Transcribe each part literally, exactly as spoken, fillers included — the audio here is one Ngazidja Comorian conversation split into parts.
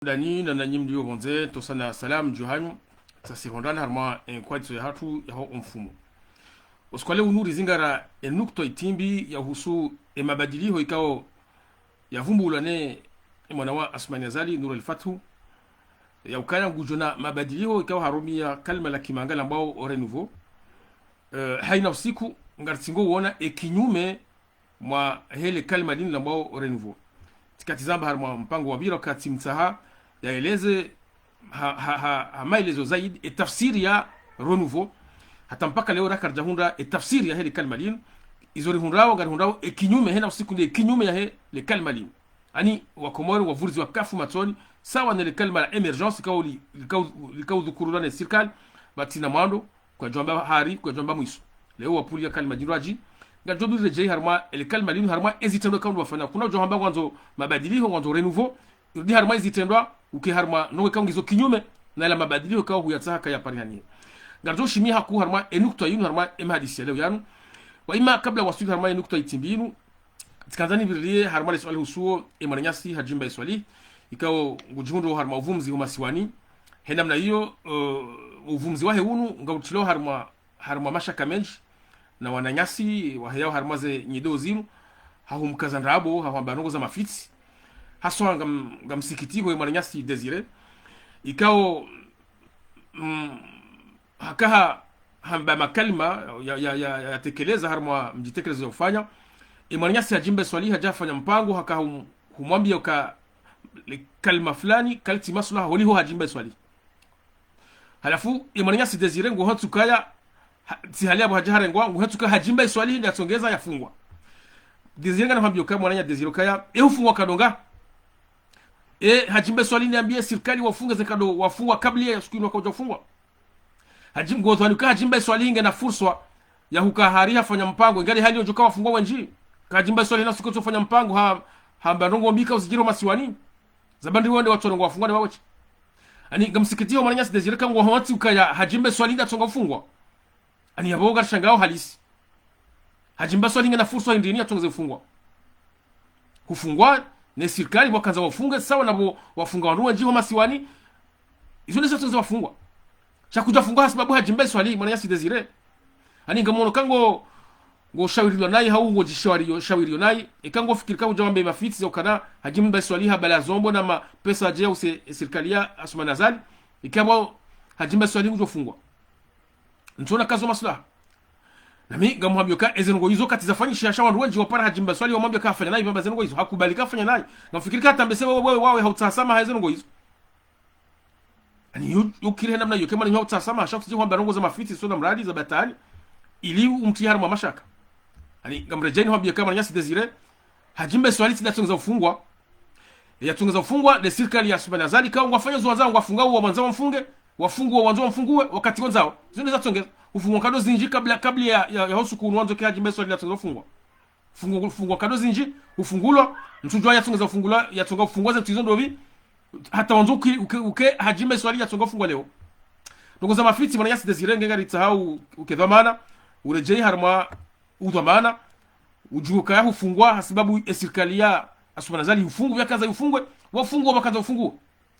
Dani na nanyi mlio pvondze, ntsosa na salamu dju hanyu, tsasi hondana harumwa enkwadiso yahatru yaho omfumo. Usiku wa leo unu rizingara enukta itsimbi yahusu emabadiliho ikao yavumbulwa ne emwana wa Assoumani Azali, Nour El Fath, ya ukaya ngudjo na mabadiliho ikao harumia kalima la kimanga lambwao renouveau. Eh, haina usiku, ngaritsingo uona ekinyume mwa hele kalima linu lambwao renouveau. Tsikatsi zamba harumwa mpango wa pvira wakati mtsaha yaeleze ha, ha, ha, ha maelezo zaidi etafsiri ya renouveau. Hata mpaka leo raka ridjahundra etafsiri ya hele kalima linu. Izo rihundrao, ngarihundrao ekinyume, hena usiku nde ekinyume ya hele kalima linu. Ani wakomori wavuriziwa kafu matsoni, sawa nele kalima la émergence, likao li-, likao, likao udhukurulwa ne sirikali, pvatsina mwando, kwadjwamba hari, kwadjwamba mwiso. Leo wapvulia kalima djindrwadji, ngadjo duri redjei harumwa ele kalima linu, harumwa ezitrendwa ikao ndo wafanya. Kuna udjo hamba ngwandzo mabadiliho, ngwandzo renouveau, irudi harumwa ezitrendwa, uke harumwa nowe ikao ngizo kinyume na ila mabadiliho ikao huyatsaha kaya parihanihe. Ngaridjo shimia haku harumwa enukta inu, harumwa emahadisi ya leo yanu. Wa ima kabla wasuli harumwa enukta itsimbi inu, tsikandza nipvirilie harumwa le suala lihusuo emwananyasi Hadji Mbae Swalihi, ikao ngudjihundro harumwa uvumzi ho masiwani. He namna iyo, eh, uvumzi wahe unu ngautrilwao harumwa, harumwa mashaka mendji na wananyasi waheyao harumwa ze nyido zinu, hahumkaza ndrabo, hahwamba ndrongo za mafitsi. Haswa ngam-, ngamsikitiho emwananyasi Désiré, ikao, mm, hakaha hamba makalima ya, ya, ya, ya, yatekeleza harumwa mdjitekelezo ya ufanya. Emwananyasi Hadji Mbae Swalihi hadja hafanya mpango, haka hum-, humwambia uka le kalima fulani kalitsi maslaha holiho Hadji Mbae Swalihi. Halafu emwananyasi Désiré nguhantsu kaya, ha, tsi hali yapvo hadja harengwa, nguhantsu kaya Hadji Mbae Swalihi nde yatsongeza yafungwa. Désiré ngana hambia uka mwananya Désiré ukaya, e hufungwa kadonga. E Hadji Mbae Swalihi nde yambie sirikali wafunge ze kado wafungwa kabla ya siku inu wakaudja ufungwa. Hadji, ngodhwani uka Hadji Mbae Swalihi ngena furswa ya huka hari hafanya mpango, ingali hali yodjo ka wafungwa wendji. Ka Hadji Mbae Swalihi na siku tso fanya mpango ha, hamba ndrongo mbi ikao zidjiri ho masiwani. Zabandri wende watsorongo wafungwa ne wawetsi. Ani ngamsikitiho mwananyasi Désiré ka nguhantsi ukaya Hadji Mbae Swalihi nde yatsonga ufungwa. Ani yapvo ngarishangao halisi. Hadji Mbae Swalihi ngena furswa hindri ni yatsongeze ufungwa. Hufungwa ne sirikali wakandza wafunge, sawa napvo wafunga wandru wendji ho masiwani. Izo nde zatsongeze wafungwa. Sha kudja fungwa hasibabu Hadji Mbae Swalihi, mwananyasi Désiré. Ani ngamwono ka ngo, ngo shawirilwa nayi, hau ngo djishawiriyo, shawiriyo nayi. Eka ngo fikiri ka udja wambe mafitsi za ukana Hadji Mbae Swalihi habala zombo na mapesa yadje ya use, e sirikali ya Assoumani Azali. Ikapvo Hadji Mbae Swalihi ngudjo fungwa. Ntsona kazo maslaha. Nami ngamhambio ka eze ndrongo izo kati zafanyisha sha wandru wendji wapara Hadji Mbae Swalihi wamwambia ka hafanya nayi, pvamba eze ndrongo izo. Hakubali ka hafanya nayi. Ngamfikiri ka hata mbese wewe, wewe, wawe hautsaha samaha eze ndrongo izo. Ani yu, yu kiri he namna iyo, ke mwananya hautsaha samaha, sha kutsidje hwamba ndrongo za mafitsi, sona mradi za batwali, ili umtrie harumwa mashaka. Ani ngamredjeni hwambia ka mwananyasi Désiré, Hadji Mbae Swalihi tsi nde yatsongeza ufungwa. Yatsongeza ufungwa, nde sirikali ya Assoumani Azali, ka ngwafanya zo wandzao, ngwafunga uwo wandzao wamfunge, wafungu uwo wandzao wamfungue, wakati wandzao. Izo nde zatsongeza. Ufungwa nkado zindji kabla, kabla ya, ya, ya usiku unu wandzo ke Hadji Mbae Swalihi yatsongeza ufungwa. Fungu-, fungwa nkado zindji, ufungulwa, ntsudjuwa yatsongeza ufungulwa, yatsonga ufungwa ze ntsu izo ndopvi, hata wandzo uke, uke, uke Hadji Mbae Swalihi yatsonga ufungwa leo. Ndrongo za mafitsi, mwananyasi Désiré nge ngaritsahao uke dhwamana, uredjei harumwa udhwamana, udjuwe ukaya hufungwa, hasibabu e sirikali ya Assoumani Azali hufungu, yakandza ufungwe, wafungwa, wakandza ufungwe.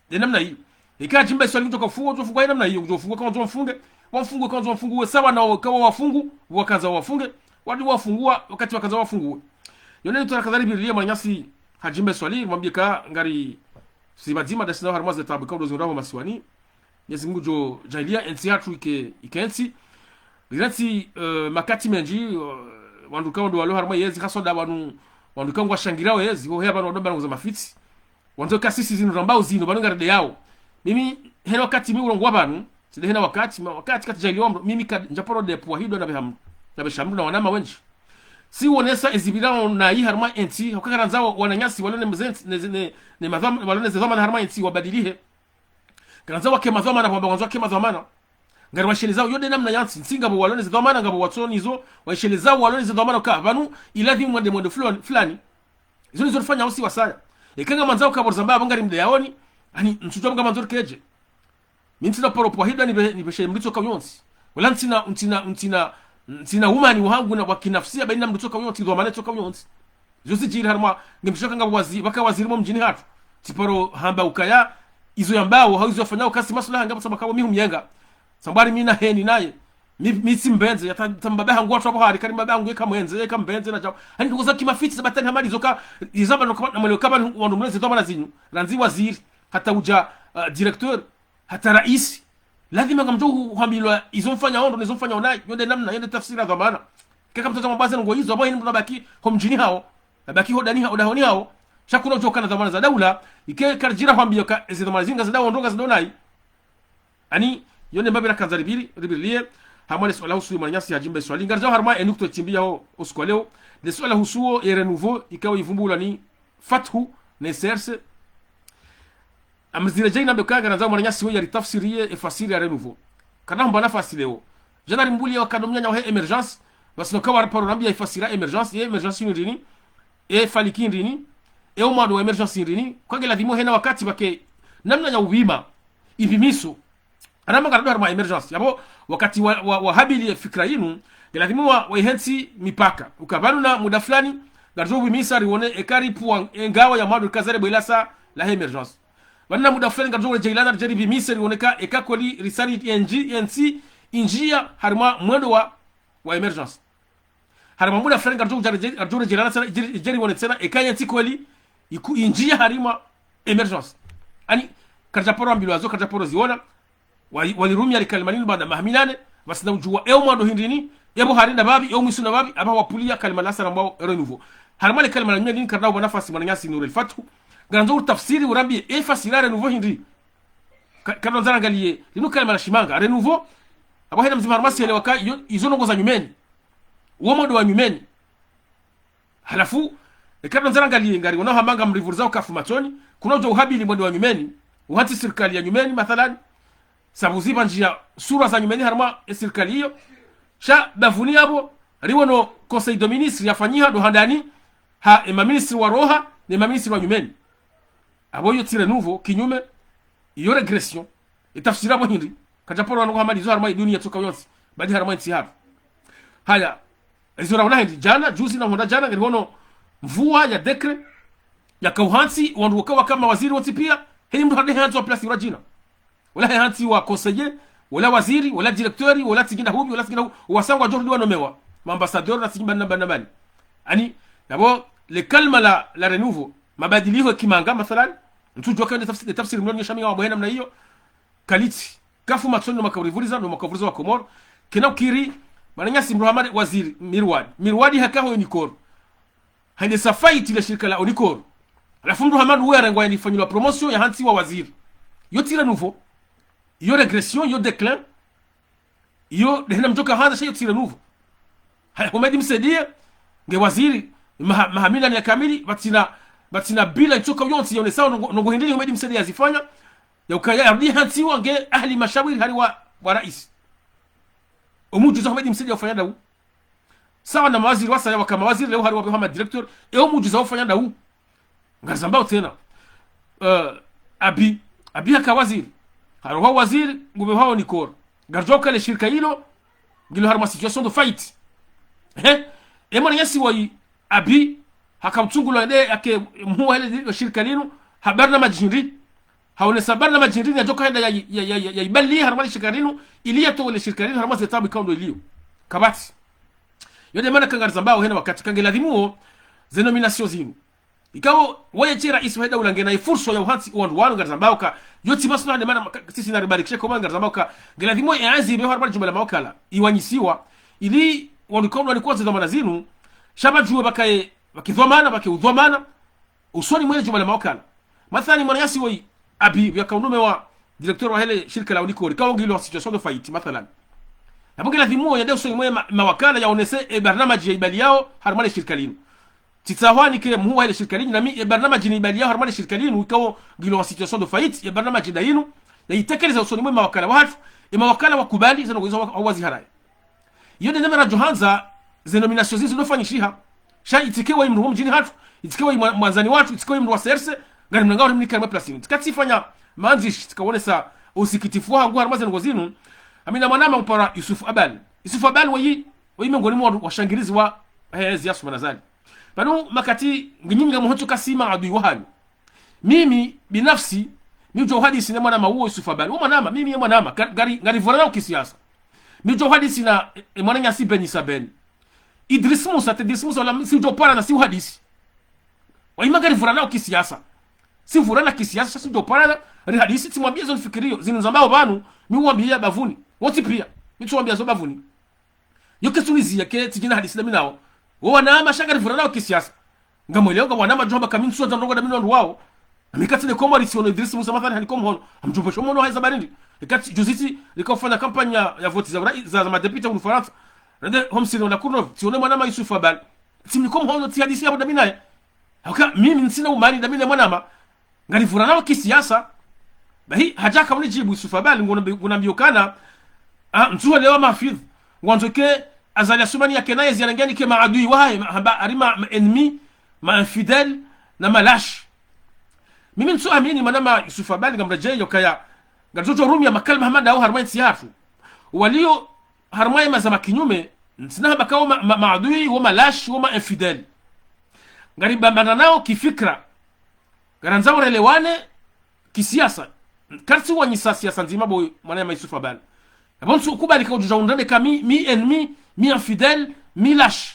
Nde namna iyo. Eka Hadji Mbae Swalihi ngudjo ka ufungwa, udjo fungwa ye namna iyo, ngudjo fungwa ka wandzo wamfunge, wamfungue ka wandzo wamfungue, sawa na waka wafungu, wakandza wafunge, wadi wafungua, wakati wakandza wafungue. Yo nde nitso rakadhari pvirilie mwananyasi Hadji Mbae Swalihi, mwambie ka ngari si pvadzima nda sina harumwa ze taabu ikao ndo zihundrao ho masiwani. Mwenyezi Mungu ngudjo djaaliya entsi yahatru ike, ike entsi. Rirantsi, eh, makati mendji, eh, wandru ikao ndo walo harumwa yezi, haswa nda wanu, wandru ikao ngwashangiriao yezi, ho heya pvanu wado mba ndrongo za mafitsi. Wandzo ka sisi zinu rambao zinu, pvanu ngarideyao. Mimi, hena wakati mi urongoa pvanu, tsi nde hena wakati, ma-, wakati katsi djaaliwa mdru, mimi ka, ndjaparo depvwa hidwa na pveha mdru, na pvesha mdru na wanama wendji. Tsi wonesa ezi pvirao nayi harumwa entsi, hauka ngarandzao wananyasi walo ne mzentsi, ne, ne, ne madhwam-, walo ne ze dhwamana harumwa entsi wabadilihe. Ngarandzao wake madhwamana, pvwamba wandzo wake madhwamana. Ngari waishelezao, yo nde namna ya ntsi, ntsi ngapvo walo ne ze dhwamana, ngapvo watso nizo, waishelezao walo ne ze dhwamana ka, pvanu, iladhimu mwende mwendo fulani, fulani. Izo nizo rifanyao si wasaya. Eka ngamandzao ka pvo rizamba apvo ngari mdeyaoni, ani ntsudjuwa ngamandzo rikeje. Mi ntsina paro pvwa hidwa nipve-, nipveshe mdru tsoka uyontsi. Wala ntsina, ntsina, ntsina, ntsina umani wahangu na wa kinafsia baina mdru tsoka uyontsi, dhwamana tsoka uyontsi. Izo zidjiri harumwa, ngemshoka ngapvo wazi-, waka waziri mo mdjini hatru. Tsiparo hamba ukaya, izo yambao, hau izo yafanyao, kasi maslaha ngapvo samba kabo mi humyenga. Samba hari mi na heni naye. Mi, mi tsi mbendze, yata, ta mbaba hangu watru apvo hari, kari mbaba hangu yeka mwendze, yeka mbendze na djao. Hani ndrongo za kimafitsi za batwali hama ndizo ka, izamba no kama, na mwelewe kama wandru mleze dhwamana zinyu. Randzi waziri, hata udja, uh, directeur, hata raisi. Lazima ngamdjo hu-, huambilwa izo mfanya ondro, nizo mfanya onayi, yo nde namna, yo nde tafsiri ya dhwamana. Keka mtoto mabwaze ndrongo izo, apvo hini mndru nabaki ho mdjini hawo, nabaki ho dahoni hawo, dahoni hawo. Sha kuna udjo kana dhwamana za daula, ike karidjira huambiwa ka, eze dhwamana zinga za daula ondro ngazidjo nayi. Ani, yo nde mbapvi rakandza ripviri, ripvirilie, harumwa le suala husu mwananyasi hadjimba iswali. Ngaridjao harumwa e nukta itsimbiya ho, usiku wa leo. Le suala husu wo e renouveau, ikao ivumbulwa ni Fathu, ne C R C. Amzire djai nambe ka ngarandzao mwananyasi wo yaritafsiriye e fasiri ya renouveau. Kana humba nafasi leo. Djana rimbuliye wakano mnyanya wahe émergence, basi no kawa raparo rambiya e fasiri ya émergence, ye émergence yinu ndrini, e faliki ndrini, e umwando wa émergence ndrini, kwange ladhimu hena wakati pvake namna ya upvima, ipvimiso. Arama ngaridjo harumwa émergence. Yapvo, wakati wa, wa, wa habili ye fikira yinu, nge ladhimu wa, wa ihentsi mipaka. Uka pvanu na muda fulani, ngaridjo upvimisa riwone eka ripvuwa e ngawa ya mwando rikazare bwelasa lahe émergence. Pvanu na muda fulani ngaridjo uredjeyi lana ridje ripvimise riwone ka eka kweli risari ye ndji, ye ntsi, indjiya harumwa mwendo wa, wa émergence. Harumwa muda fulani ngaridjo udja redje-, ngaridjo uredjeyi lana tsena, ridje, ridje riwone tsena, eka ye ntsi kweli, iku indjiya harumwa émergence. Ani, karidja paro ambilwa zo, karidja paro ziwona, wa, walirumiya le kalima linu baanda maha minane, pvasi na udjuwa, e umwando hindrini, e pvo hari nda pvapvi, e umwiso nda pvapvi, apvaha wapvuliya kalima la sara mbao e renouveau. Harumwa le kalima la nyumeni, karina uba nafasi mwananyasi Nour El Fath, ngarandzo uritafsiri urambiye, e fasiri ya renouveau hindri. Ka-, karina ndzara ngaliye, linu kalima la shimanga, renouveau, apvo hena mdzima harumwa siyele waka, iyo, izo ndrongo za nyumeni. Wo mwando wa nyumeni. Halafu, e karina ndzara ngaliye ngari, wona hama ngamripvurizao kafu matsoni, kuna udjo uhabili mwando wa nyumeni, uhantsi sirikali ya nyumeni, mathalan, sabu zipvandjiya sura za nyumeni harumwa e sirikali iyo, sha bapvuni apvo, riwono Conseil des ministres yafanyiha ndo handani, ha e maministri wa roha, ne maministri wa nyumeni. Apvo iyo tsi renouveau, kinyume, iyo régression. Itafsiri apvo hindri, kadjaparo wanu hama ndizo harumwa iduniya tsoka yontsi, badi harumwa intsi hatru. Haya, izo rawona hindri, djana, juzi na honda djana, ngeri hono mvua ya décret, yaka uhantsi, wandru waka waka mawaziri wontsi piya, heni mndru hade hantsi wa place ura djina. Wala he hantsi wa conseiller, wala waziri, wala directeur, wala tsingi nda hupvi, wala tsingi nda hu-, wasangwa djo rudi wanomewa. Ma ambassadeur na tsingi mbani na mbani na mbani. Ani, yapvo, le kalima la, la renouveau, mabadiliho kimanga, mathalan, ntsudjuwa ka nde tafsi-, nde tafsiri mloni yosha mi ngawambo hena mna iyo, kalitsi. Kafu matsoni no makauripvuriza, no makauripvuriza wa Komoro. Kena ukiri, mwananyasi mndru hama nde waziri, Mirwadi. Mirwadi haka ho Onicor. Hende sa faiti le shirika la Onicor. Halafu mndru hama nde uwe yarengwa yanifanyilwa promotion ya hantsi wa waziri. Yo tsi renouveau. Yo régression, yo déclin. Iyo, nde hena mdjoka handza sha iyo tsi renouveau. Haya, Houmed Msaidié, nge waziri, maha, maha minane ya kamili, pvatsina, pvatsina bila itsoka yontsi yaonesao ndrongo, ndrongo hindri Houmed Msaidié yazifanya, ya ukaya yarudi hantsiwa nge ahali mashawiri hari wa, wa raisi. Omudjuza Houmed Msaidié ufanya ndau. Sawa na mawaziri wasaya waka mawaziri leo hari wapveha ma directeur, e omudjuza ufanya ndau. Ngarizambao tsena. Eh, Abi, Abi haka waziri. Haroha waziri, ngupvehwao Onicor. Ngaridjuwa uka le shirika ilo, ngilo harumwa situation de faillite. He? E mwananyasi wayi, Abi, haka utsungulwa nde, yake mhuu wahe le shirika linu, ha barnamaji hindri. Haonesa barnamaji hindri, yadjoka henda ya, ya, ya, ya, ya ibali harumwa le shirika linu, ili yatowe le shirika linu, harumwa ze tabu ikao ndo iliyo. Kapvatsi. Yo nde mana ka ngarizambao hena wakati ka nge ladhimu wo, ze nomination zinu. Ikao, waye tsi raisi wahe daula ngena ifurswa ya uhantsi wandru wanu ngarizambao ka, yo tsi maslaha nde mana ka, sisi naribarikishe kwa mana ngarizambao ka, nge ladhimu ye anzi ibeho harumwa le djumba la mawakala, iwanyisiwa, ili wandru kaundwa ni kwaze dhwamana zinu, sha pvadjuwe pvakaye, pvaki dhwamana, pvaki udhwamana, usoni mwe le djumba la mawakala. Mathalani mwananyasi woyi, Abi, pvya kaundrume wa directeur wahe le shirika la Onicor, ikao ngilo en situation de faillite, mathalani. Yapvo nge ladhimu wo yende usoni mwe ma-, mawakala yaonese e barnamaji ya ibali yao, harumwa le shirika linu. Tsitsahwani ke mhuu wahe le shirika linu, nami e barnamaji ni ibali yao harumwa le shirika linu, ikao ngilo en situation de faillite, e barnamaji nda yinu, na itekeleza usoni mwe mawakala wahatru, e mawakala wakubali, zeno kwiza wa, wa, waziharaye. Iyo nde namna radjo handza, ze nomination zizi zofanyishiha. Sha itsike wayi mndru wo mdjini hatru, itsike wayi mwa-, mwandzani watru, itsike wayi mndru wa serse, ngari mnanga wari mnika mwe place ini. Tsika tsifanya mandzishi, tsika wonesa usikitifu wahangu harumwa ze ndrongo zinu. Amina mwanama upara Yusuf Abal. Yusuf Abal wayi, wayi mengoni mwa washangirizi wa, eh, Ziya Suman Azali. Pvanu makati nginyinga muhotso kasima adui wahanyu. Mimi, binafsi, Mi udjo hadisi ne mwanama uwo Yusuf Abal. Uwo mwanama, mimi ye mwanama, ngari, ngari, ngarivurana ukisiasa. Mi udjo hadisi na, e, e, mwananyasi Beni Sabeni. Idris Musa, te Idris Musa, wala si udjo parana si uhadisi. Waima ngarivurana ukisiasa. Si vurana kisiasa, si udjo parana, rihadisi, tsimwambie zo nifikiriyo, zinu nizambao pvanu, mi uwambia bavuni. Wontsi pia, mi tsuwambia zo bavuni. Yo ketsu niziya ke tsidjina hadisi dami nawo. Wo wanama sha ngarivurana ukisiasa. Ngamweleo nga wanama djo hamba kami ntsuwandza ndrongo dami no wandru wawo. Ami katsi ne Komori tsiono Idris Musa mathalani hanika mhono. Amdjopvesho mhono haiza barindi. Ikati juzi tsi, rika ufanya kampanya ya, ya voti za urai-, za, za madepite hunu Farantsa. Rende ho msirini wa Courneuve, tsiono mwanama Yusuf Abal. Tsimnika mhono tsi hadisi yapvo dami naye. Hauka, mimi ntsina umani dami ne mwanama. Ngarivurana ukisiasa. Bahi, hadja haka unidjibu Yusuf Abal, ngunambi-, ngunambio kana. Ah, ntsuelewa mahafidh. Ngwandzo ke Azali Assoumani yake naye ziara ngiani ke maadui wahe, ma-, hamba, hari ma, ma ennemi, ma infidèle, na ma lâche. Mimi ntsu amini mwanama Yusuf Abal ngamredjeyo kaya. Ngaridjo rumia makalima hama ndawo harumwa entsi yahatru. Walio harumwa ye mazama kinyume, ntsina hamba kawo ma, ma, maadui, wo ma lâche, wo ma infidèle. Ngaribambana nawo kifikra. Ngarandzao relewane kisiasa. Karitsi wanyisa siasa ndzima bo mwanama Yusuf Abal. Apvo ntsu ukubali ka udjo undrende ka mi, mi ennemi, mi infidèle, mi lâche.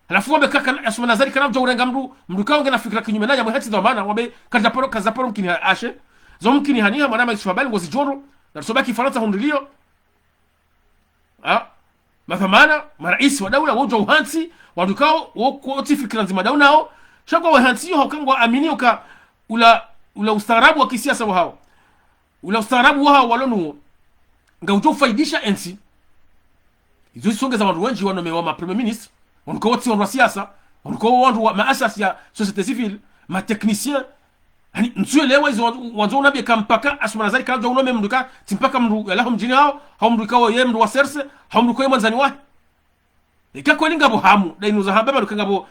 Halafu wambe ka, ka, Assoumani Azali kana udjo urenga mndru, mndru kawo ngena fikra kinyume naye, mwehentsi dhwamana, wambe kaza paro, kaza paro mkini ha-, ashe. Zo mkini haniha, mwanama Yusuf Abal, ngozi djoro, na risobaki Farantsa hundriliyo. Ah, madhwamana, maraisi wa daula, wodjo uhantsi, wandru kawo, wo, kotsi fikira ndzima dawu nawo, sha ngwa wehantsi yo hauka ngwa amini uka ula, ula ustaarabu wa kisiasa wahawo. Ula ustaarabu wahawo walo nuwo. Ngaudjo ufaidisha entsi. Izo zisongeza wandru wendji wanomewa ma premier ministre, wandru kawo tsi wandru wa siasa, wandru kawo wandru wa maasasi ya société civile, ma technicien, Yaani, ntsuelewa izo wandzo, wandzo unambie ka mpaka Assoumani Azali kadjo unome mndru ka, tsi mpaka mndru yalaho mdjini hawo, hau mndru kawo ye mndru wa serse, hau mndru kawo ye mwandzani wahe. Eka kweli ngapvo hamu, ndayi nuza hamba mndru ka ngapvo,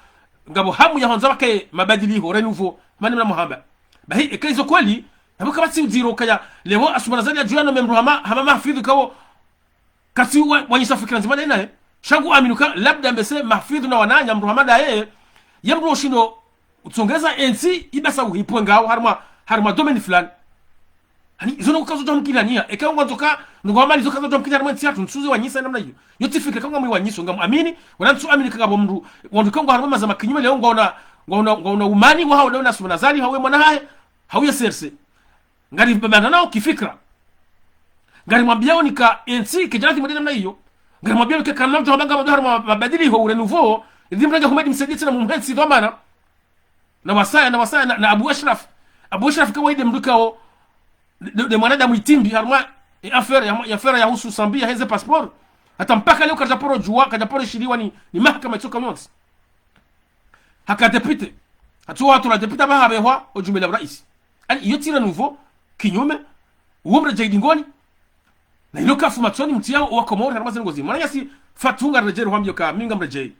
ngapvo hamu ya hwandza wake mabadiliho, renouveau, mani mna muhamba. Bahi, eka izo kweli, yapvo kapvatsi udziro kaya, leo Assoumani Azali yadjo yanome mndru hama, hama mahafidhu kawo, katsi wa, wanyisa fikira ndzima ndayi naye. Sha ngu amini uka, labda mbese mahafidhu na wananya mndru hama ndaye, ye mndru oshindo utsongeza entsi, ibasa uhipve ngawo, harumwa, harumwa domaine fulani. Yaani, izo no kazo djo mkini haniha. Eka ngwandzo ka, nungu amani izo kazo djo mkini harumwa entsi yahatru, ntsuzi wanyisa namna iyo. Yo tsi fikira ka ngamwi wanyiso, ngamu amini, wala ntsu amini ka ngapvo mndru, wandru ka ngwa harumwa mazama kinyume leo ngwaona, ngwaona, ngwaona umani wahawo ndawo na Assoumani Azali, hau ye mwana hahe, hau ye serse. Ngaribambana nawo kifikira. Ngarimwambiao nika entsi, kedjana thimwende namna iyo. Ngarimwambiao nika kana mdjo hamba ngapvo harumwa mabadiliho, renouveau, ili mrenge Houmed Msaidié tsena mumhentsi dhwamana. Na wasaya, na wasaya, na, na Abou Achraf. Abou Achraf kawaida mndru kawo, nde, nde mwanadamu itimbi, harumwa, e affaire, ya, ya affaire yahusu Sambi, yaheze passeport. Hata mpaka leo kadja paro djuwa, kadja paro shiliwa ni, ni mahakama itsoka yontsi. Haka député. Hatsuwa hatowa député amba hapvehwa o djumbe la uraisi. Yaani, iyo tsi renouveau, kinyume, uwo mredjeyi dingoni. Na ilo kafu matsoni mtsi yawo wa Komori harumwa ze ndrongo zinu. Mwananyasi Fatou ngaredjeyi hwambiyo ka, mimi ngamredjeyi.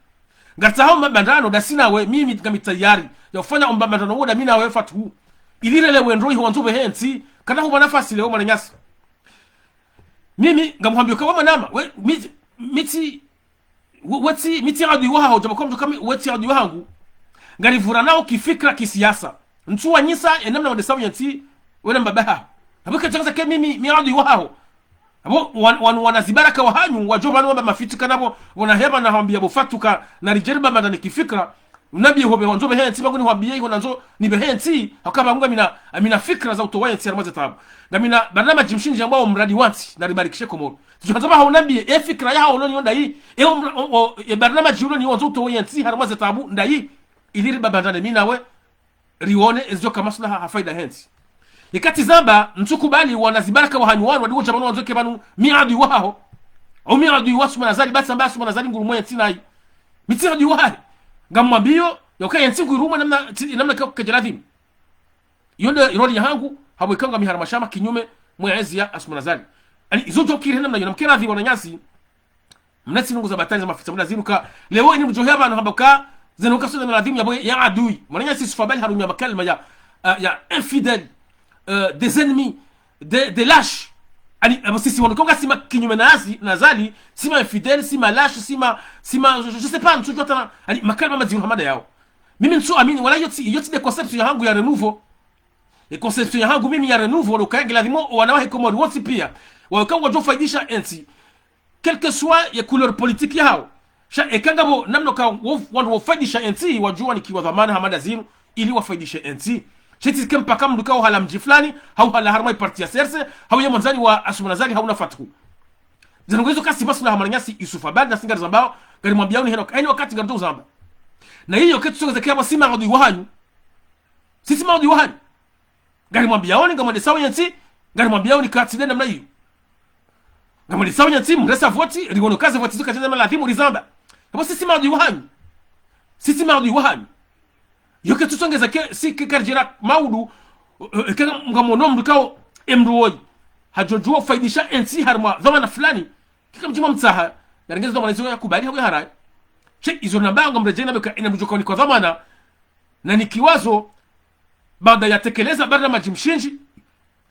Ngaritsahao mabandano, ndasi nawe, mimi ngami tayari ya ufanya o mbambandano wo ndami nawe Fatou. Ili relewe ndro iho wandzo upvehe entsi, kana hupva nafasi leo mwananyasi. Mimi, ngamhwambiyo ka we mwanama, we, mi, mi tsi, we, we tsi, mi tsi adui wahaho, djama kwa mndru kami, we tsi adui wahangu. Ngarivurana nawo kifikira, kisiasa. Ntsu wanyisa, ye namna wandesao yentsi, we na mbaba haho. Apvo kedjangza ke mimi, mi adui wahaho. Apvo, wan-, wan-, wana zibaraka wahanyu, wadjo pvanu wamba mafitsi kana pvo, wona heba na hwambiya bo Fatou ka, naridjeyi ribambandane kifikira, unambie hopve wandzo upvehe entsi, pvangu nihwambie iho nandzo nipvehe entsi, haka pvangu ngamina, ngamina fikira za utowa yentsi harumwa ze tabu. Ngamina barnamaji mshindzi ambao mradi wa ntsi, naribarikishe Komoro. Tsidjo handza pvaha unambie, e fikira yahaho ulo nayo ndayi, e umra-, o, o, e barnamaji ulo nayo wandzo utowa yentsi harumwa ze tabu ndayi, ili ribambandane mi nawe, rione ezidjo ka maslaha ha faida yentsi. Ikati zamba, ntsukubali wana zibaraka wahanyu wanu, wadiwo djamano wandzo ke pvanu mi adui wahaho. Au mi adui wa Assoumani Azali, basi amba Assoumani Azali ngurumwa yentsi nayi. Mi tsi adui wahahe. Ngamwambiyo, yauka yentsi ngurumwa namna, tsi, namna ka, kedja ladhimu. Iyo nde rôle yahangu, hapvo ika ngami harumwa shama kinyume, mwa yezi ya Assoumani Azali. Yaani, izo djo kiri namna iyo, namke radhi wananyasi. Mna tsi ndrongo za batwali za mafitsa, mna zinu ka, leo ini mdjo heya pvanu hamba ka, zinu ka so zinu ladhimu yapvo ya adui. Mwananyasi Yusuf Abal harumia makalima ya, eh, ya infidèle, eh, des ennemis, des, des lâches. Yaani, apvo sisi wanu ka ngasi ma kinyume na Azi-, na Azali, si ma infidèle, si ma lâche, si ma, si ma, je, je sais pas, ntsudjuwa tana, yaani, makalima madziro hama ndayawo. Mimi ntsu amini, wala iyo tsi, iyo tsi nde conception yahangu ya renouveau. E conception yahangu mimi ya renouveau, ndo ukaya ngiladhimu owana wahe Komori wontsi pia, wawe ka ngwadjo faidisha entsi, quel que soit ye couleur politique yahawo. Sha eka ngapvo namna ka wo-, wandru wafaidisha entsi, wadjuwa wanikiwa dhwamana hama nda zinu, ili wafaidishe entsi. Sha tsi ke mpaka mndru ka uhala mdji fulani, hau hala harumwa ye parti ya C R C, hau ye mwandzani wa Assoumani Azali, hau na Fatou. Zinu ngizo kasi maslaha mwananyasi Youssouf Abad, na si ngarizambao, ngarimwambiaoni hena, heni wakati ngaridjo uzamba. Na iyo ketsu tsongeza ke apvo si maadui wahanyu. Si si maadui wahanyu. Ngarimwambiaoni, ngamwendesao yentsi, ngarimwambiaoni ka tsi nde namna iyo. Ngamwendesao yentsi, mresa voti, riwono ka ze voti zo kazidja maladhimu rizamba. Apvo si si maadui wahanyu. Si si maadui wahanyu. Yo ketsu tsongeza ke, si ke karidjera maudu, eh, eh, ke ngamwono mndru kao, e mndru woyi hadjo djuwa ufaidisha entsi harumwa dhwamana fulani, ke kamdjima mtsaha, yarenge ze dhwamana izo yakubali hau yaharaye. Sha izo namba ngamredjeyi nambe ka ena mndru djo kawanikwa dhwamana, nanikiwa zo, baada yatekeleza barnamaji mshindzi,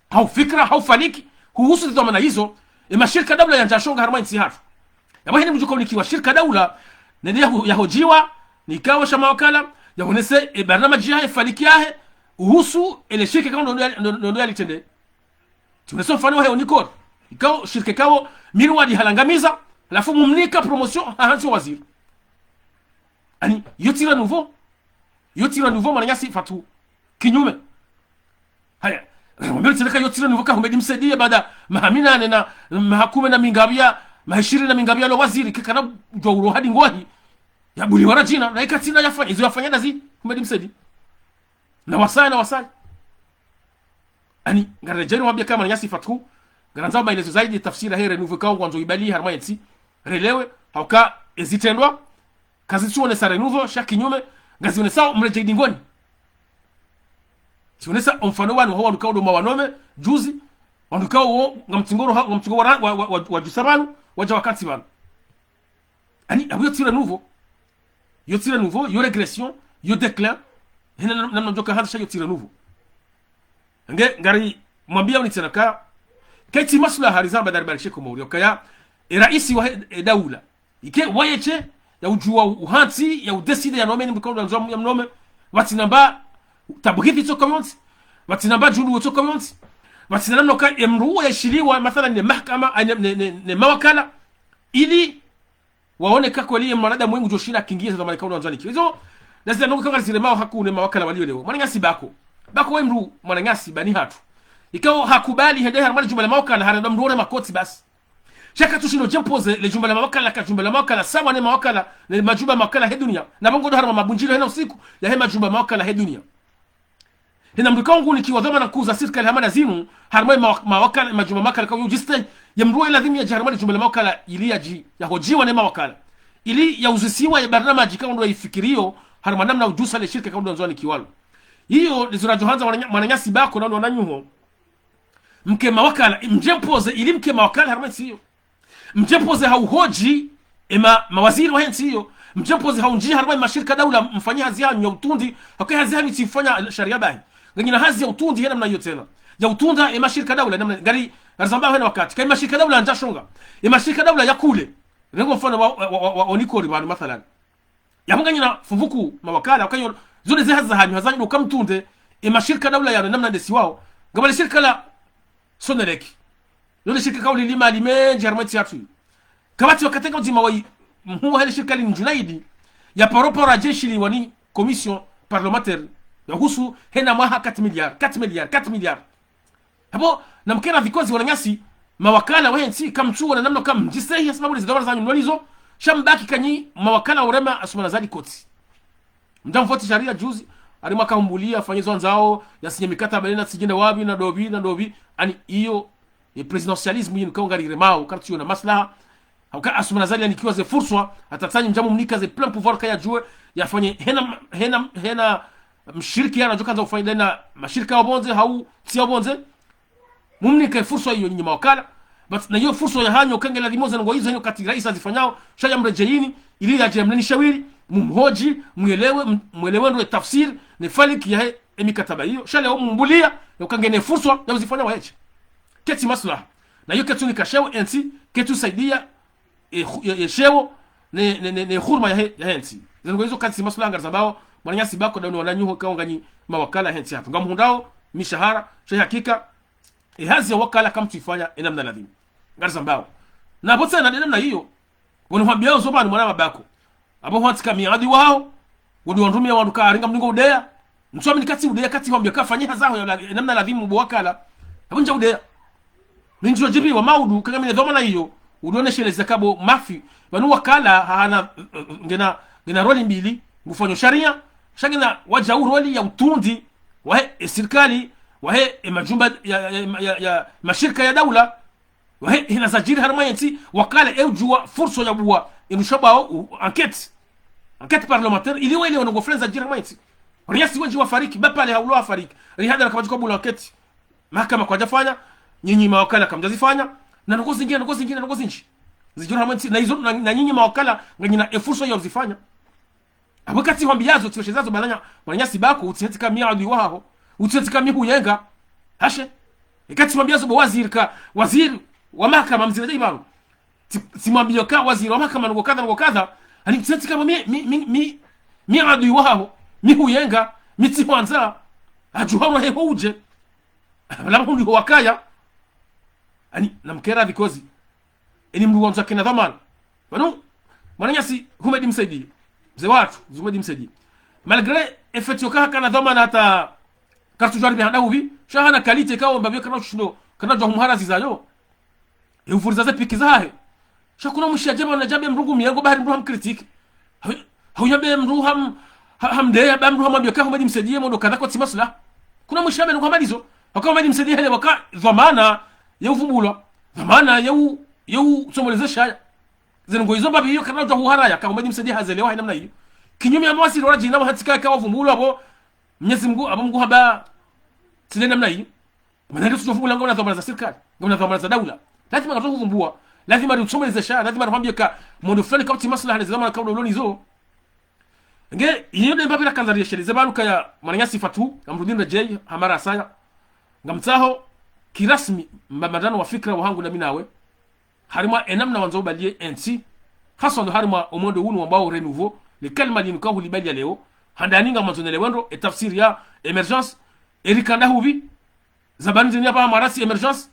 hau fikira, hau faliki, huhusu ze dhwamana izo, e mashirika daula yandza shonga harumwa entsi hatru. Yapvo heni mndru djo kawunikiwa shirika daula, nende yaho-, yahodjiwa, nikawo sha mawakala, yahonese e barnamaji yahe, faliki yahe, uhusu ele shirika kao ndo, ndo, ndo, ndo yalitrende. Tsionese mfano wahe Onicor. Ikao shirika kao miliwadi halangamiza, halafu mumnika promotion, hahantsi waziri. Ani, yo tsi renouveau. Yo tsi renouveau mwananyasi Fatou. Kinyume. Haya, mwambie tsi neka yo tsi renouveau ka Houmed Msaidié baada maha minane na, maha kume na mingapvi ya, maha ishirini na mingapvi yalo waziri, ke kana djuwa ulo hadi ngwahi. Yabuliwa radjina, na ika tsi nde yafanya, izo yafanya ndazi, Houmed Msaidié. Na wasaya, na wasaya. Ani, ngaredjeyi nimwambie ka mwananyasi Fatou, ngarandzao maelezo zaidi, tafsiri yahe renouveau kao ngwandzo ibali harumwa yentsi, relewe, hauka ezitrendwa, kazitsuonesa renouveau, sha kinyume, ngazionesao mredjeyi dingoni. Tsionesa omfano wanu, hau wandru kao ndo mawanome, juzi, wandru kao wo, ngamtsingoro ha-, ngamtsingoro wa, wa, wa, wa, wadjusa pvanu, wadja wakantsi pvanu. Ani, apvo yo tsi renouveau. Yo tsi renouveau, yo régression, yo déclin. Hena nam-, namna mdjo ka handza sha yo tsi renouveau. Nge, ngarimwambiaoni tsena ka, ketsi maslaha rizamba dari bari sheko mori, okaya, e raisi wahe, e daula. Ike waye tse, ya udjuwa uhantsi, ya udécider ya nome, ni mbuka udanzwa ya mnome, pvatsina mba tabughithi tsoka yontsi, pvatsina mba djundu tsoka yontsi, pvatsina namna ka, e mndru uwo yashiliwa, mathalan, ne mahakama, ay, ne, ne, ne, ne mawakala, ili waone ka kweli ye mwanadamu ngudjo shinda akingiye za dhwamana kao ndo wandzwa nikiwa. Izo, na zila ndrongoo kanga ziremao haku ne mawakala walio leo. Mwananyasi Bako. Bako we mndru, mwananyasi bani hatru. Ikao hakubali hende harumwa le djumba la mawakala, harenda mndru ore makoti basi. Sha katsushindo djempoze le djumba la mawakala, ka djumba la mawakala, sawa ne mawakala, ne madjumba mawakala he dunia. Na pvo ngodo harumwa mabundjilo hena usiku, yahe madjumba mawakala he dunia. Hena mndru kao ngunikiwa dhwamana kuu za sirikali hama nda zinu, harumwa ye mawa-, mawakala, majumba mawakala kao yudjiste, ye mndru wa iladhimu yadje harumwa le jumba la mawakala, ili yadji, yahodjiwa ne mawakala. Ili yauzisiwa ye barnamaji kao ndo yaifikiriyo, harumwa namna udjusa le shirika kao ndo wandzwa nikiwalo. Iyo, ndizo radjo handza mwananya-, mwananyasi Bako na wananyuho. Mke mawakala, mdjempoze, ili mke mawakala harumwa ntsi iyo. Mdjempoze hauhodji, ema, mawaziri wahe ntsi iyo. Mdjempoze haundji harumwa mashirika daula, mfanye hazi yahanyu ya utundi, hauka hazi yahanyu tsi ufanya sharia bahi. Nganyina hazi ya utundi hena namna iyo tsena. Ya utunda, emashirika daula, namna, ngari, ngarizamba hena wakati. Ka emashirika daula yandza shonga. Emashirika daula ya kule. Rengo mfano wa, wa, wa, wa, wa Onicor pvanu mathalan. Yapvo nganyina fumvu kuu mawakala, hauka iyo, zo nde ze hazi zahanyu, hazi zahanyu ndo uka mtunde, emashirika daula yanu, namna ndesiwao. Ngapvo le shirika la Sonelec. Lo nde shirika kao lili mali mendji harumwa ntsi yatru. Kapvatsi wakati ka udzima wayi mhuu wahe le shirika linu Djunaidi, ya paropora djeshi liwa ni commission parlementaire, yahusu hena mwaha quatre milliards, quatre milliards, quatre milliards. Hapvo, namkena vikozi wananyasi, mawakala wahe ntsi, kamtsuona namna kamdjisehi, hasibabu ndezi dhwamana zahanyu mlolizo, sha mbaki kanyi mawakala urema Assoumani Azali koti. Mdjamvoti sharia juzi, ari mwaka humbulia, afanye zo andzao, yasinye mikataba nena, tsidjenda wapvi, na ndopvi, na ndopvi, ani iyo, e présidentialisme yinu kao ngariremao, kartsiona maslaha. Hauka Assoumani Azali yanikiwa ze furswa, hata tsanyi mdjamu mnika ze plein pouvoir kaya djuwe, yafanye hena, hena, hena mshiriki yana djo kandza ufanye na mashirika ya pvondze, hau ntsi ya pvondze. Mumnike furswa iyo nyinyi mawakala. But na iyo furswa yahanyu, kange ladhimu ze ndrongoo izo henu kati raisi azifanyao, sha yamredjeyini, ili yadje yamneni shawiri, mumhodji, mwelewe, m-, mwelewe ndo e tafsiri, ne faliki yahe emikataba iyo, sha leo mumbulia, ya uka ngena furswa, ya uzifanya wahedje. Ketsi maslaha. Na iyo ketsu nika sheo entsi, ketsu saidia, e, khu-, e, e sheo, ne, ne, ne, ne huruma yahe, yahe ntsi. Ze ndrongoo izo katsi maslaha ngarizambao, mwananyasi Bako, ndauni wananyuho, kao nganyi mawakala yahe ntsi yatru. Ngamhundrao, mishahara, sha hakika, e hazi ya wakala kamtsuifanya e namna ladhimu. Ngarizambao. Na pvo tsena nde namna iyo, wanu hwambiao zo pvanu mwana mabako. Apvo hwantsika miadi wao, wanu wandrumia wandru ka aringa mningo udeya. Ntsu amini katsi udeya, katsi hwambia ka fanya hazi yaho ya la-, e namna ladhimu bo wakala. Apvo ndja udeya. Mindji wadjibiwa maudu, kangamina dhwamana iyo, udonesheleza ka bo mafi. Pvanu wakala, hahana, ngena, ngena roli mbili, ngufanyo sharia, sha ngena wadjau roli ya utundi, wahe, e sirikali, wahe, e majumba ya, ya, ya, ya, mashirika ya daula, wahe, hina zadjiri harimwa yentsi, wakala, e udjua, furso ya bua, inu shabao, u, enquête. Enquête parlementaire, ili wele wanongo frenza zadjiri harimwa yentsi. Riasi wendji wafariki, bapale haulo wafariki, rihadara kamadjuka bula enquête. Mahakama kwadjafanya, nyinyi mawakala kamdjazifanya, na ndrongoo zindji, na ndrongoo zindji, na ndrongoo zindji. Zidjiri harimwa yentsi, na izo, na, na nyinyi mawakala, nganyina e fursa ya uzifanya. Apvo katsi hwambiazo, tsiweshezazo, mwananya-, mwananyasi bako, utsihentsika miadi waho, utsihentsika mihuyenga. Hashe, e katsi hwambiazo bo waziri ka, waziri wa mahakama mzire dai baro. Tsi-, tsimwambio ka waziri wa mahakama ndrongoo kadha, ndrongoo kadha, ani utsihentsika mi, mi, mi, mi, miadi waho, mihuyenga, mitsihwandza, adjuha mwahe ho udje. Pvala mahundru ho wakaya. Ani, namkera vikozi. Eni mndru wandzo akena dhwamana. Pvanu, mwananyasi Humedi Msaidie. Mze watru, Humedi Msaidie. Malgré e fait yo ka hakana dhwamana hata kartsudjua ribia handa hupvi, sha hana qualité kao mbapvi kana ushindo, kana djua humharaziza yo. E uvuriza ze piki zahahe. Sha kuna mwishi adjaba na djabe mndru ngu miengo bahari mndru hamkritiki. Hau-, hauyabe mndru ham-, ha-, hamdeya ba mndru hamwambia ka Humedi Msaidie modo kadha kotsi maslaha. Kuna mwishi abe ndrongoo hama ndizo. Haka Humedi Msaidie hele waka dhwamana ye uvumbulwa. Dhwamana ye u-, ye utsomoleze shaya. Ze ndrongoo izo mbapvi iyo kana udjua huharaya ka Humedi Msaidie hazelewa he namna iyo. Kinyume ya mawaziri wadjina wahantsika ka wavumbulwa apvo Mnyezi Mngu, apvo Mngu hamba tsi nde namna iyo. Mana ndo tsudjo vumbula ngamna dhwamana za sirikali, ngamna dhwamana za daula. Lazima ngatso huvumbua. Lazima ri utsomoleze shaya, lazima rihwambie ka mondo fulani kautsi maslaha ne ze dhwamana kaudo uloni zo. Nge, iyo nde mbapvi rakandza riyesheleze pvanu kaya mwananyasi Fatu, ngamrudi ndredjei, hamara saya. Ngamtsaho, kirasmi, mbamandano wa fikira wahangu na mi nawe. Harimwa e namna wandzo ubalie entsi, haswa ndo harimwa o mwendo unu wambao renouveau, le kalima linu ka hulibalia leo, handani ngamwandzo nelewe ndro, e tafsiri ya émergence, e rikanda hupvi, zabani zini apvaha mwarasi émergence,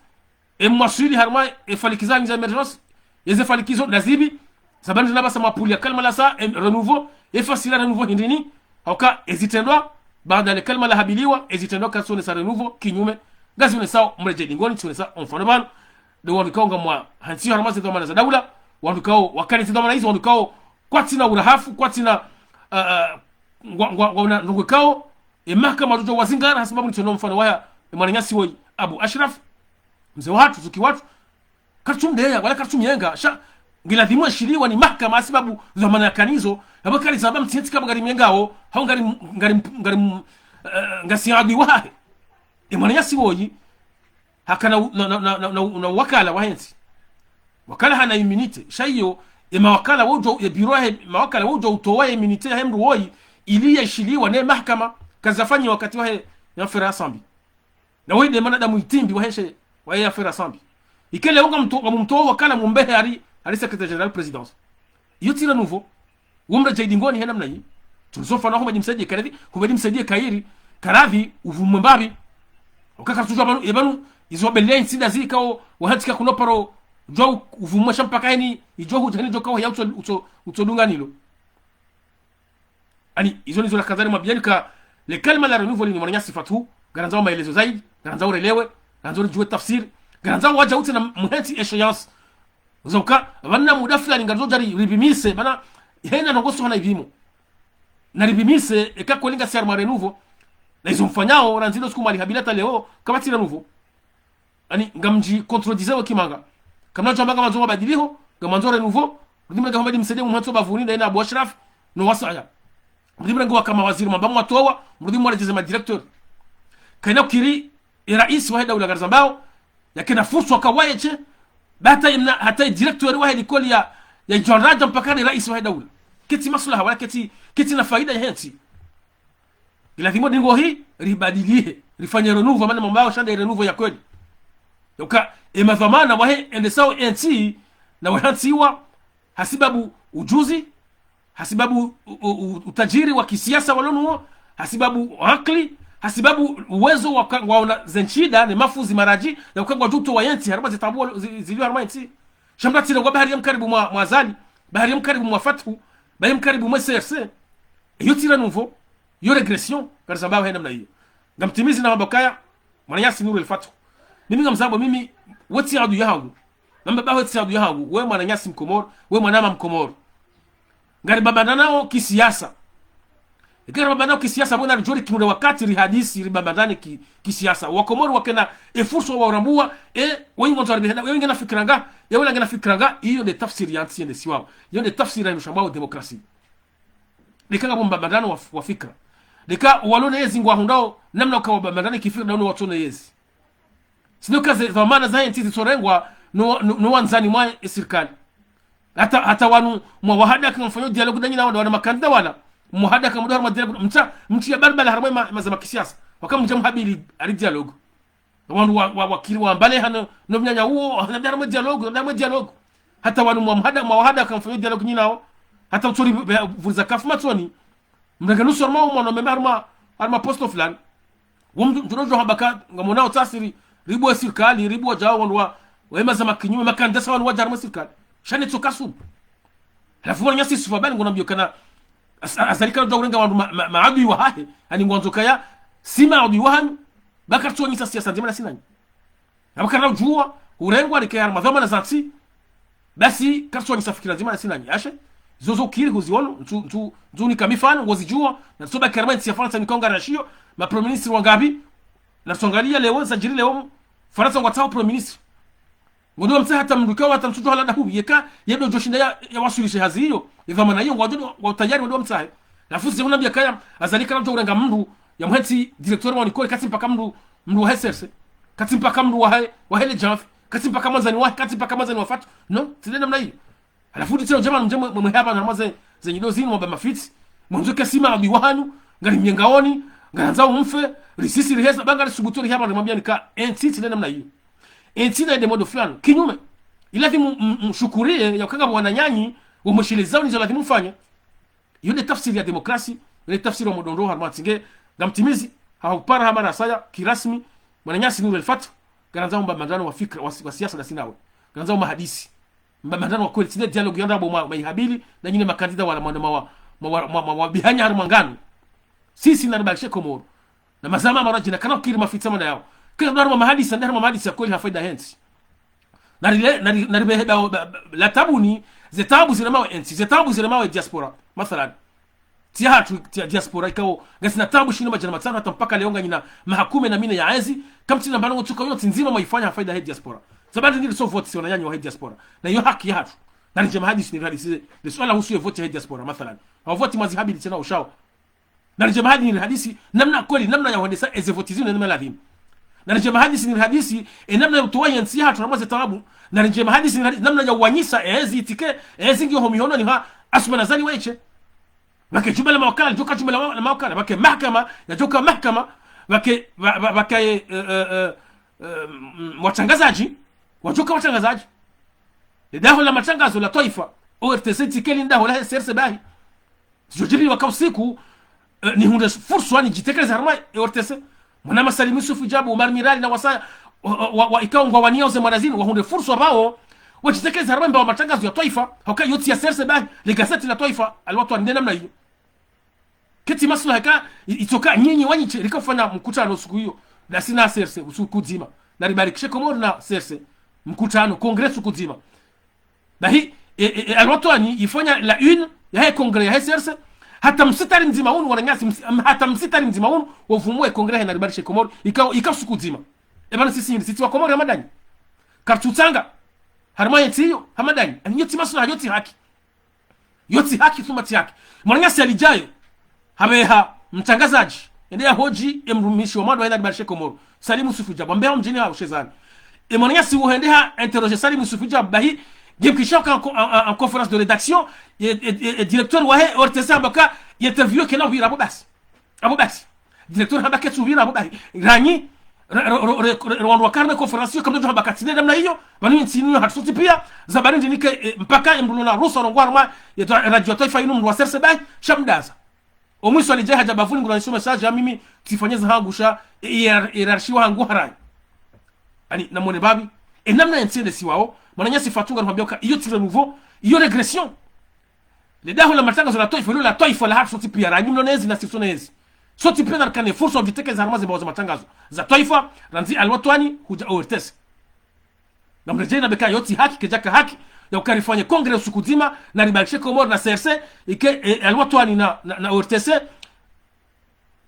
e mwaswili harimwa e falikizo za émergence, eze falikizo ndazipvi, zabani zini apvasa mwapvulia kalima la sa, e renouveau, e fasila renouveau hindrini, hauka ezitrendwa, baada le kalima lahabiliwa, ezitrendwa kazionesa renouveau, kinyume, ngazionesao mredjei dingoni, tsionesa o mfano pvanu, ndo wandru kao ngamwahantsiwa harimwa ze dhwamana za daula, wandru kao wakana ze dhwamana izo, wandru kao kwatsina urahafu, kwatsina, ah, ah, ngwa, ngwa, ngwa una ndrongoo kao, e mahakama wadjodjo wazingara, hasibabu nitsono mfano waya, e mwananyasi woyi, Abu Ashraf, mze wahatru, zuki watru, kartsumdeya, wala kartsumyenga, sha, ngiladhimu eshiliwa ni mahakama, hasibabu dhwamana yakana izo, apvo kalizamba mtsi hentsi kamba ngarimyengao, hau ngari, ngari, ngari, eh, ngasi adui wahahe. E mwananyasi woyi, hakana u-, na, na wakala wahe ntsi. Wakala hana immunité. Sha iyo, e mawakala wodjo, e biro yahe, mawakala wodjo utowa e immunité yahe mndru woyi, ili yeshiliwa ne mahakama, kazafanyi wakati wahe, ya Ferre Assambi. Na woyi nde mwanadamu itimbi wahe she, wahe ya Ferre Assambi. Ikele wonga mto-, ngamumtowa wakala mumbehe hari, hari secrétaire général présidence. Iyo tsi renouveau. Wo mredjei dingoni he namna yi. Tsulizo mfano Humedi Msaidie karadhi, Humedi Msaidie kairi, karadhi, uvumwe mbapvi. Uka kartsudjua pvanu, ye pvanu, izo wabelea intsi ndazi kao, wahantsika kuno paro, djua u-, uvumwe sha mpaka heni, idjo hudja heni djo kao ya utso, utso, utso dunga nilo. Ani, izo nizo nakandza nimwambieni ka, le kalima la renouveau linu mwananyasi Fatu, ngarandzao maelezo zaidi, ngarandzao relewe, ngarandzao ridjue tafsiri, ngarandzao wadja utsi na muhentsi échéance. Zauka, pvanu na muda fulani ngaridjo dja ri-, ripvimise, mana hena ndrongoo tsi hana ipvimo. Na ripvimise, eka kweli ngasi harimwa renouveau. Na izo mfanyao, randzi ndo siku mwali habila hata leo, kapvatsi renouveau. Ani, ngamdji contredisez wo kimanga. Kamna djamba ngamwandzo mabadiliho, ngamwandzo renouveau, mrudi mrenge Humedi Msaidie mumhantso bavuni, ndaye na Abu Ashraf, no wasaya. Mrudi mrenge waka mawaziri mwamba mwatowa, mrudi mwaredjeze ma directeur. Kaina ukiri, e raisi wahe daula ngarizambao, yakena fursa waka waye she, ba hata imna, hata e directeur wahe likoli ya, ya Idjwandradja mpaka nde raisi wahe daula. Ketsi maslaha, wala ketsi, ketsi na faida yahe ntsi. Ngiladhimu dingoni, ribadilihe, rifanye renouveau, mana mwambao sha nde renouveau ya kweli. Yauka, e madhwamana wahe, endesao e ntsi, na wahantsiwa, hasibabu ujuzi, hasibabu u-, u-, u-, utajiri wa kisiasa walo nuwo, hasibabu akili, Hasibabu uwezo waka-, waona ze nshida ne mafuzi maradji, na uka ngwadjo utowa yentsi harumwa ze taabu zi-, zilio harumwa yentsi. Sha mndru atsirengwa bahari ya mkaribu mwa, mwa Azali, bahari ya mkaribu mwa Fathu, bahari ya mkaribu mwa C R C. Iyo tsi renouveau, iyo régression, ngarizambao he namna iyo. Ngamtimizi na hamba kaya, mwananyasi Nour El Fath. Mimi ngamzambo, mimi, we tsi adui yahangu. Namba ba we tsi adui yahangu, we mwananyasi Mkomoro, we mwanama Mkomoro. Ngaribambanao kisiasa. Eka ribambanao kisiasa, mwana ridjo rikimure wakati rihadisi, ribambanane ki-, kisiasa. Wakomoro wakena e fursa wa urambua, e, wengi ngwandzo waribihenda, wengi ngena fikira nga, e, wala ngena fikira nga, iyo nde tafsiri ya ntsi yende siwao. Iyo nde tafsiri ya nushambao demokrasi. Leka ngapvo mbambanano wa, wa fikira. Leka walona yezi ngwahundrao, namna uka wabambanane kifikira, na uno watsona yezi. Sino kaze dhwamana za yentsi zitsorengwa no, no, no wandzani mwa e sirikali. Hata, hata wanu mwa wahada ka mfanyo dialogue na nyinyi na wana, wana makandida wala. Mwahada ka mdo harumwa dialogue, mtsa, mtsi ya balbala harumwa ma, ma zama kisiasa. Waka mdja mhabili hari dialogue. Wanu wa, wa, wakiri wa mbale hano, no mnyanya uwo, hana harumwa dialogue, hana harumwa dialogue. Hata wanu mwa mhada, mwa wahada ka mfanyo dialogue nyinyi nao. Hata utsori, be, vuriza kafu matsoni. Mrenge nusu harumwa, mwana meme harumwa, harumwa posto fulani. Wo mndru, mndru udjo hamba ka, ngamonao tasiri, ribuwa sirikali, ribuwa djao, wandru wa, wa ema zama kinyume, makandida sa wanu wadja harumwa sirikali. Sha ne tsoka subu. Halafu mwananyasi Yusufu Abani, ngonambio kana, Az-, Azali kana udjo urenga wandru ma, ma, maadui wahahe, ani ngwandzo kaya, si maadui wahanyu, ba karitsuwanyisa siasa ndzima na si nanyi. Aba karina udjuwa, urengwa, rike harumwa dhwamana za ntsi, basi, karitsuwanyisa fikira ndzima na si nanyi. Ashe, zo zo kiri huziono, ntsu, ntsu, ntsu nika mifano, ngozidjuwa, na tsoba karima ntsi ya Farantsa nika unga rashiyo, ma premier ministre wangapvi, na tsongaliya leo, zadjiri leo, Farantsa ngwatsaho premier ministre. Ngwendo wamtsahe hata mndru kawa hata mtsudjo hala dahu, yeka, yendo djoshinda ya, ya wasulishe hazi iyo, ye dhwamana iyo, ngwadjo, ngwa utayari wendo wamtsahe. Halafu zi hunambia kaya, Azali kana udjo urenga mndru, ya muhentsi directeur wa likoli, katsi mpaka mndru, mndru wa he C R C. Katsi mpaka mndru wa he, wa he le Janvier. Katsi mpaka mwandzani wa, katsi mpaka mwandzani wa Fathu. No, tsi nde namna iyo. Halafu ndi tsena udjama mdje mwe, mwe, mwe hamba na maze, ze nyido zinu mwamba mafitsi. Mwandzo ke si maadui wahanyu, ngari myengaoni, ngarandzao mfe, risisi riheza, ba ngarisubutu rihamba na mwambia nika, entsi tsi nde namna iyo. Entsi na ende modo fulani. Kinyume, ilazimu m-, m-, mshukuriye, ya uka ngapvo wananyanyu, wamweshelezao nizo lazimu mfanye. Iyo nde tafsiri ya demokrasi, iyo nde tafsiri wa modo ndro harumwa ntsi nge, ngamtimizi, ha upara hama rasaya, kirasmi, mwananyasi Nour El Fath, ngarandzao mbambanano wa fikira, wa si-, wa siasa na si nawe. Ngarandzao mahadisi. Mbambanano wa kweli, tsi nde dialogue ya ndrabo mwa, mwa ihabili, na nyinyi makandida wala mwana mwa, mwa, mwa, mwa, mwa, wabihanya harumwa nganu. Sisi na ribalishe Komoro. Na mazama maradji na kana ukiri mafitsa mana yao. Kena ndo harumwa mahadisi, nde harumwa mahadisi ya kweli ha faida he ntsi. Na rile, na ri-, na ribehe ba, ba, ba, la tabu ni, ze tabu ziremao entsi, ze tabu ziremao diaspora. Mathalan. Tsi ya hatru, tsi ya diaspora ikao, ngasina tabu shinu madjana matsanu hata mpaka leo nganyina maha kume na mine ya ezi, kamtsina mbano ngotsuka yo ntsi ndzima mwaifanya ha faida he diaspora. Sababu ndi riso vote si wananyanyu wa he diaspora. Na iyo haki ya hatru. Na ridje mahadisi nirihadisi, le suala husu ye vote ya he diaspora, mathalan. Ha vote mwazi habili tsena ushao. Na ridje mahadisi nirihadisi, namna kweli, namna ya hwendesa eze vote zinu namna ladhimu. Na ridje mahadisi nirihadisi, e namna ya utowa ye ntsi ya hatru harumwa ze tabu. Na ridje mahadisi nirihadisi, namna ya uwanyisa, ezi itike, ezi ngiyo ho mihononi ha, Assoumani Azali waishe. Pvake djumba la mawakala, lidjoka djumba la wa-, la mawakala. Pvake mahakama, yadjoka mahakama. Pvake, pva-, pva-, pvake, eh, eh, eh, eh, mm, watrangazadji, wadjoka watrangazadji. Le daho la matrangazo la twaifa, O R T C tsi ke li ndaho la C R C bahi. Zidjodjiri waka usiku, eh, nihundre fursa nidjitekeleze harumwa O R T C. Mwanama Salim Youssouf Djab, Omar Mirali na wasaya, wa, wa, wa, wa ikao ngwawaniyao ze mwana zinu, wahundre fursa pvao, wadjitekeleze harumwa mbawa matrangazo ya twaifa, hauka yo tsi ya C R C bahi, le gazeti la twaifa, Al Watwan nde namna iyo. Ketsi maslaha ka, i-, itsoka nyinyi wanyiche, rika ufanya mkutano suku iyo, na si na C R C, suku dzima. Na ribarikishe Komoro na C R C, mkutano, congrès suku dzima. Bahi, e, e, e, Al Watwan ifanya la une ya he congrès ya he C R C, hata msitari mdzima unu, wananyasi, ms-, am-, hata msitari mdzima unu, wavumwe congrès he na ribarikishe Komoro, ika, ika suku dzima. Eba na sisi, sisi wa Komoro hama ndanyi. Kartsutsanga, harumwa ye ntsi iyo, hama ndanyi. Ani yo tsi maslaha, yo tsi haki. Yo tsi haki, thumma tsi haki. Mwananyasi alidjayo, habeha mtrangazadji, ende ya hodji, e mrumishi wa mwando wa he na ribarikishe Komoro, Salim Youssouf Djab, ambeha mdjini ha ushezani. E mwananyasi uhendeha interroger Salim Youssouf Djab, bahi, ngemkisha ka en co-, en, en, en conférence de rédaction, e, e, e, e directeur wa he O R T C hamba ka, ye interview kena upvira apvo basi. Apvo basi. Directeur hamba ketsu upvira apvo bahi. Ranyi, ra-, ra-, ra-, ra-, ra-, wandru wa karne conférence iyo, kamdjo hamba ka tsi nde namna iyo, pvanu ntsi inu hatru sontsi pia, zabari ndinike, e, mpaka e mndru na ruhusa rongowa harumwa, ye twa-, radio twaifa inu mndru wa C R C bahi, sha mdaza. Omwiso alidja hadja bapvuni ngula nisoma message ya mimi tsifanye zahangu sha, e, e, e, hiérarchie wahangu harayi. Ani, namwone pvapvi, e namna yentsi yendesiwao, mwananyasi Fatou ngarihwambiyao ka, iyo tsi renouveau, iyo régression. Le daho la matangazo la twaifa, ilo la twaifa lahatru sontsi piya, ranyi mlo nezi na sisi nezi. Sontsi piya narikane fursa udjitekeleza harumwa ze mbawa za matangazo za twaifa, randzi Al Watwani, hudja O R T C. Ngamredjeyi nambe ka iyo tsi haki, kayidjaka haki, ya uka rifanye congrès usiku mdzima, na ribalishe Komori na C R C, ike, e, Al Watwani na, na, na O R T C,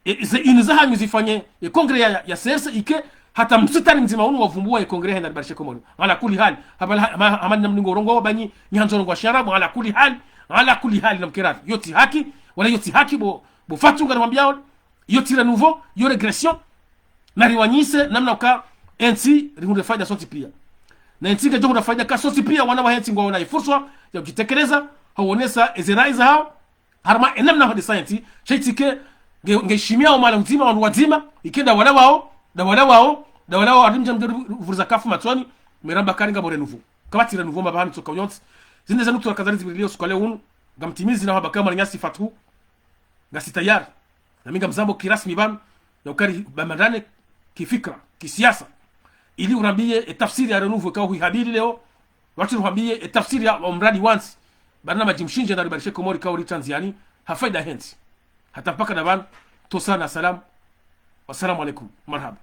e, ze inu zahanyu zifanye, e, congrès ya, ya, ya C R C, ike, hata msitari mdzima unu wavumbuwa, e, congrès hena ribalishe Komori. Ala kulli hali, hapvala, ha, ha, hama ni namna ningo urongowa, ba nyi, nyi handzo urongowa shiarabu, ala kulli hali, ala kulli hali, namkerafi. Iyo tsi haki, wala iyo tsi haki, bo, bo Fatou ngarihwambiyao, iyo tsi renouveau, iyo régression. Nariwanyise namna uka entsi rihundre faida sontsi piya. Na entsi ngedjo hundra faida ka sontsi piya wana wahe ntsi ngwaona ye fursa ya udjitekeleza, hawonesa eze rayi zahao, harumwa e namna hwendesa entsi, sha itsi ke nge, ngeshimiyao mahala mdzima, wandru wadzima, ike nda wala wao, nda wala wao, nda wala wao, arimdja mdru vuriza kafu matsoni, meramba kari ngapvo renouveau. Kapvatsi renouveau mapvahanu tsoka yontsi. Zinde zanu kutura kazari zibirilia usiku wa leo unu, ngamtimizi na wabaka mwananyasi Fatou, ngasi tayari. Na mi ngamzambo kirasmi pvanu, ya uka ribambanane kifikra, kisiasa. Ili urambiye e tafsiri ya renouveau ikao huihabili leo, watsi ruhambiye e tafsiri ya, wa mradi wantsi, barnamaji mshindzi na ribalishe Komori ikao ritranziani, ha faida yahe ntsi. Hata mpaka na pvanu, tosa na salam. Wassalamu alaikum. Marhaba.